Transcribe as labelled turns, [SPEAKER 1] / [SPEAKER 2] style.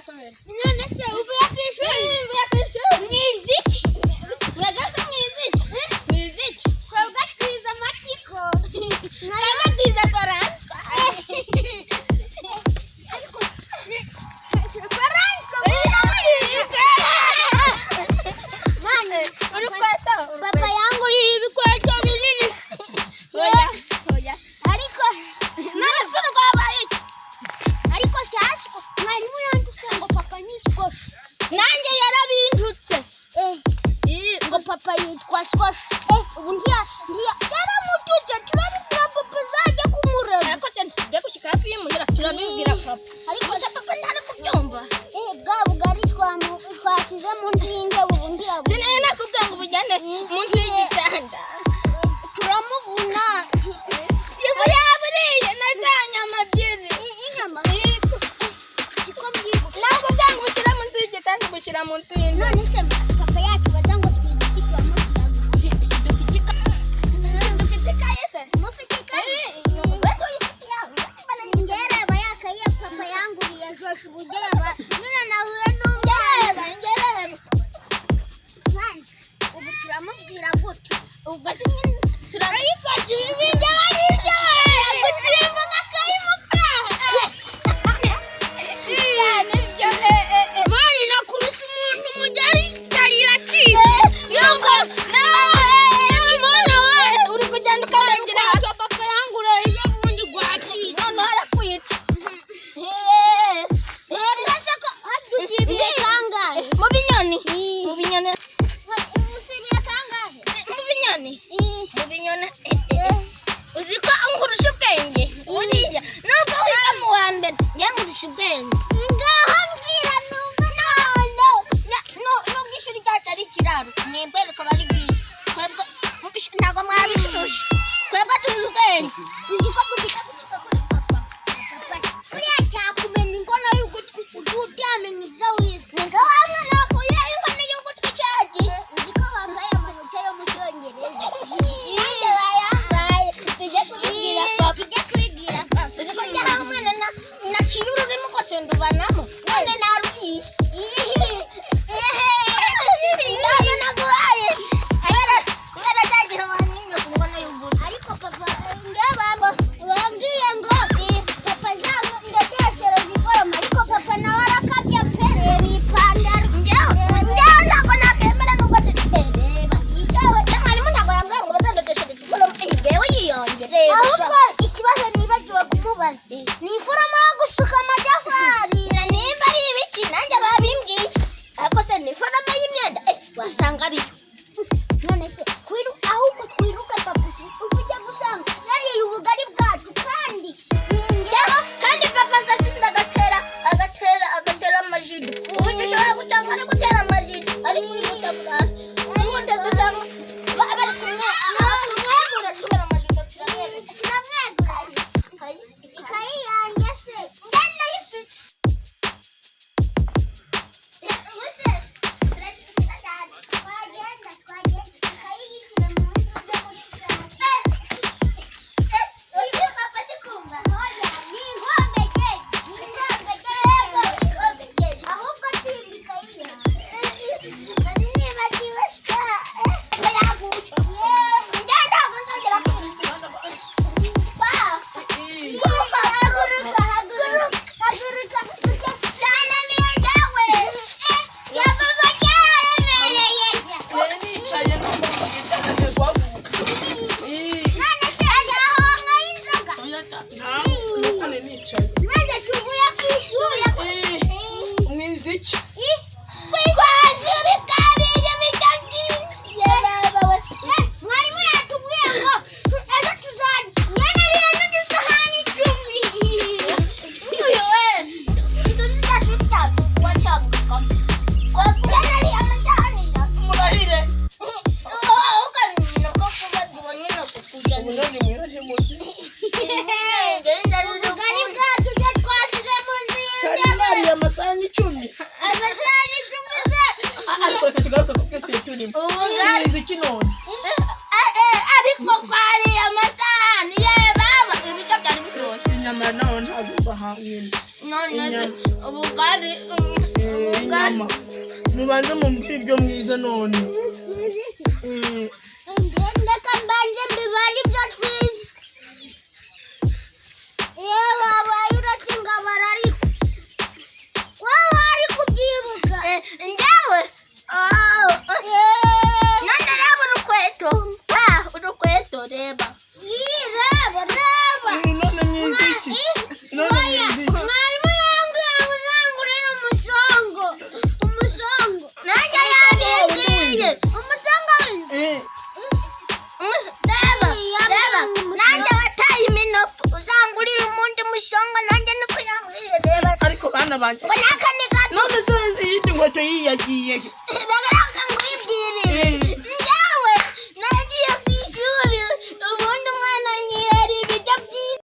[SPEAKER 1] Byakomeye.
[SPEAKER 2] None se uvuye ku ishuri?
[SPEAKER 1] Mvuye ku ishuri.
[SPEAKER 2] Mwize iki?
[SPEAKER 1] Mwebwe se mwize iki? Mwize iki?
[SPEAKER 2] Twebwe twize amatiko.
[SPEAKER 1] Mwebwe twize Faransa.
[SPEAKER 2] Ariko Faransa. Mani,
[SPEAKER 1] Urukweto.
[SPEAKER 2] papa yangurira ibikweto binini.
[SPEAKER 1] Oya, oya.
[SPEAKER 2] Ariko
[SPEAKER 1] None se urwabaye iki?
[SPEAKER 2] Ariko cyashiko mwarimu yanditse ngo papa ni squash.
[SPEAKER 1] Nanjye yarabintutse.
[SPEAKER 2] Eh, ngo papa yitwa squash. Eh, ubu ntiya yaramututse. Turabibwira papa uzajya kumureba.
[SPEAKER 1] Ariko se tugiye gushyika hafi y'imuhira, turabibwira papa.
[SPEAKER 2] Ariko
[SPEAKER 1] Gusa papa ntari kubyumva.
[SPEAKER 2] Eh, bwa bugari twashyize munsi y'intebe ubu ntiyabu.
[SPEAKER 1] Sinari nakubwiye ngo ubujyane munsi y'igitanda.
[SPEAKER 2] Turamubona.
[SPEAKER 1] Ibu yaburiye na za nyama ebyiri.
[SPEAKER 2] Inyama siko mbyibuka.
[SPEAKER 1] Nakubwiye ngo ubushyire munsi y'igitanda, ubushyira munsi y'intebe.
[SPEAKER 2] None se papa yacu baza ngo twize iki? Turamubwira
[SPEAKER 1] Dufite ikaye. Dufite ikaye se?
[SPEAKER 2] Mufite ikaye?
[SPEAKER 1] We tuyifite yawe.
[SPEAKER 2] Ngereba yakaye papa yanguriye joshe uburyo yaba nyine nahuye n'umwana.
[SPEAKER 1] Ngereba, ngereba.
[SPEAKER 2] Mwana, ubu turamubwira gute?
[SPEAKER 1] Ubwo se nyine
[SPEAKER 2] Ariko ibyo baribyo gucimba akayimuka.
[SPEAKER 1] Cyane ibyo eh.
[SPEAKER 2] Mani, nakubise umuntu umugeri iracika.
[SPEAKER 1] Yuko nawe
[SPEAKER 2] Mwana we.
[SPEAKER 1] Uri kugenda ukandagira hasi.
[SPEAKER 2] Papa yanguriye ejo bundi gwacitse.
[SPEAKER 1] Noneho arakwica.
[SPEAKER 2] Mbese ko dusibiye kangahe?
[SPEAKER 1] Mu binyoni. Mu binyoni.
[SPEAKER 2] Usibiye kangahe?
[SPEAKER 1] Mu binyoni. Mu binyoni. Uzi ko nkurusha ubwenge? Buriya nubwo wiga mu wa mbere, njye nkurusha ubwenge.
[SPEAKER 2] Ngaho mbwira numva.
[SPEAKER 1] No, no, nubwo ishuri ryacu ari ikiraro, mwebwe rikaba ari bwiza. Twebwe ntabwo mwabiturusha. Twebwe tuzi ubwenge.
[SPEAKER 2] Uzi ko gushika gushika kuri papa. Papa buriya cyakumena inkono y'ugutwi ujye utamenya ibyo wize.
[SPEAKER 1] Ni nka wa mwana wakuye inkono y'ugutwi cyagiye.
[SPEAKER 2] Uzi ko bambaye amanota yo mu Cyongereza?
[SPEAKER 1] Nanjye bayambaye. Tujye kubibwira papa.
[SPEAKER 2] Tujye kubibwira papa.
[SPEAKER 1] Uzi ko njye hari umwana naciye ururimi rwose nduvanamo, none naruhiye. Ntabwo naguhaye kubera cya gihe wanyimye ku nkono y'ugutwi.
[SPEAKER 2] Ariko papa nge bambwiye ngo papa ntabwo ndodeshereza iforoma, ariko papa nawe arakabya pe. Reba ipantaro.
[SPEAKER 1] Njyewe ntabwo nakemera nubwo reba njyewe mwarimu ntabwo yambwiye ngo bazandodeshereze iforomo, njyewe yiyonge reba.
[SPEAKER 2] Ahubwo ikibazo nibagiwe kumubaza ni iforomo yo gusuka amatafari.
[SPEAKER 1] Na nimba ari ibiki nanjye babimbwiye, ariko se ni iforomo y'imyenda, wasanga ariyo.
[SPEAKER 2] None se ahubwo twiruke papa ujya gusanga yariye ubugari bwacu kandi
[SPEAKER 1] Njyewe kandi papa sasinze agatera agatera agatera amajido, uburyo ushobora gusanga ari gutera amajido ari kwihuta hasi, ubundi gusanga bari kumwe kumwegura tubera amajido turamwegura.
[SPEAKER 2] Turamwegura. Ikayi yanjye se?
[SPEAKER 1] Njye ndayifite.
[SPEAKER 2] Ubuse twagenda twagenda ikayi yishyira mu wundi ujya muri sare.
[SPEAKER 1] Uyu papa ndi kumva.
[SPEAKER 2] Oya, ni ingombege, ni ingombege,
[SPEAKER 1] Ingombege.
[SPEAKER 2] Ahubwo tsimba ikayi yawe. Nari nibagiwe sha.
[SPEAKER 1] Yaguye. Njye ntabwo nzongera kwiruka.
[SPEAKER 2] Haguruka, haguruka, haguruka.
[SPEAKER 1] Cyananiye njyewe. Ya papa cyaremereye.
[SPEAKER 3] Nicaye numva mu gitanda guhaguruka.
[SPEAKER 2] None se agahonga y'inzoga?
[SPEAKER 3] Nuko nari nicaye.
[SPEAKER 2] Maze tuvuye ku ishuri.
[SPEAKER 3] Mwize iki?
[SPEAKER 1] Twaje kabiri bijya byinshi. Ye baba we.
[SPEAKER 2] Mwarimu yatubwiye ngo ejo tuzajya mwene rero n'udusahani 10.
[SPEAKER 1] Uyu we. Inzu zacu zacu washaka. Kwa nari amasahani.
[SPEAKER 3] Murahire.
[SPEAKER 1] Nuko kuba tubonye no kukujana.
[SPEAKER 3] Ubu none muhira ntimuzi.
[SPEAKER 2] Ubugari bwacu ibyo twasize munsi
[SPEAKER 3] Kandi
[SPEAKER 2] y'intebe.
[SPEAKER 3] mwariye amasahani 10.
[SPEAKER 2] Amasahani 10 se?
[SPEAKER 3] Ariko reka tugaruke ku byo twari turimo.
[SPEAKER 1] Ubugari.
[SPEAKER 3] Mwize iki none?
[SPEAKER 1] Ariko kwari amasahani ye baba ibiryo byari biryoshye.
[SPEAKER 3] Inyama nawe ntabwo mbaha nyine.
[SPEAKER 1] None se ubugari.
[SPEAKER 3] Mama, mubanze mumbwire ibyo mwize none.
[SPEAKER 2] Twize iki?
[SPEAKER 3] Eh,
[SPEAKER 2] Reka mbanze mbibare ibyo twize. Iyo wabaye uretse ingabara ariko wowe wari kubyibuka.
[SPEAKER 1] Njyewe, none reba urukweto. Ah, urukweto reba.
[SPEAKER 2] Ii, reba reba.
[SPEAKER 3] Eh, none mwize iki? None
[SPEAKER 2] Oya,
[SPEAKER 3] mwize iki?
[SPEAKER 2] mwarimu yambwiye ngo uzangurire umusongo, umusongo.
[SPEAKER 1] Nanjye yabimbwiye.
[SPEAKER 2] Umusongo w'inzu.
[SPEAKER 3] Eh,
[SPEAKER 1] Reba, reba, nanjye wataye iminofu uzangurire umundi mushongo, nanjye niko yambwiye, reba.
[SPEAKER 3] Ariko bana banjye,
[SPEAKER 1] Ngo naka ni gato.
[SPEAKER 3] none se iyindi nkweto yiyagiye he?
[SPEAKER 1] Reka.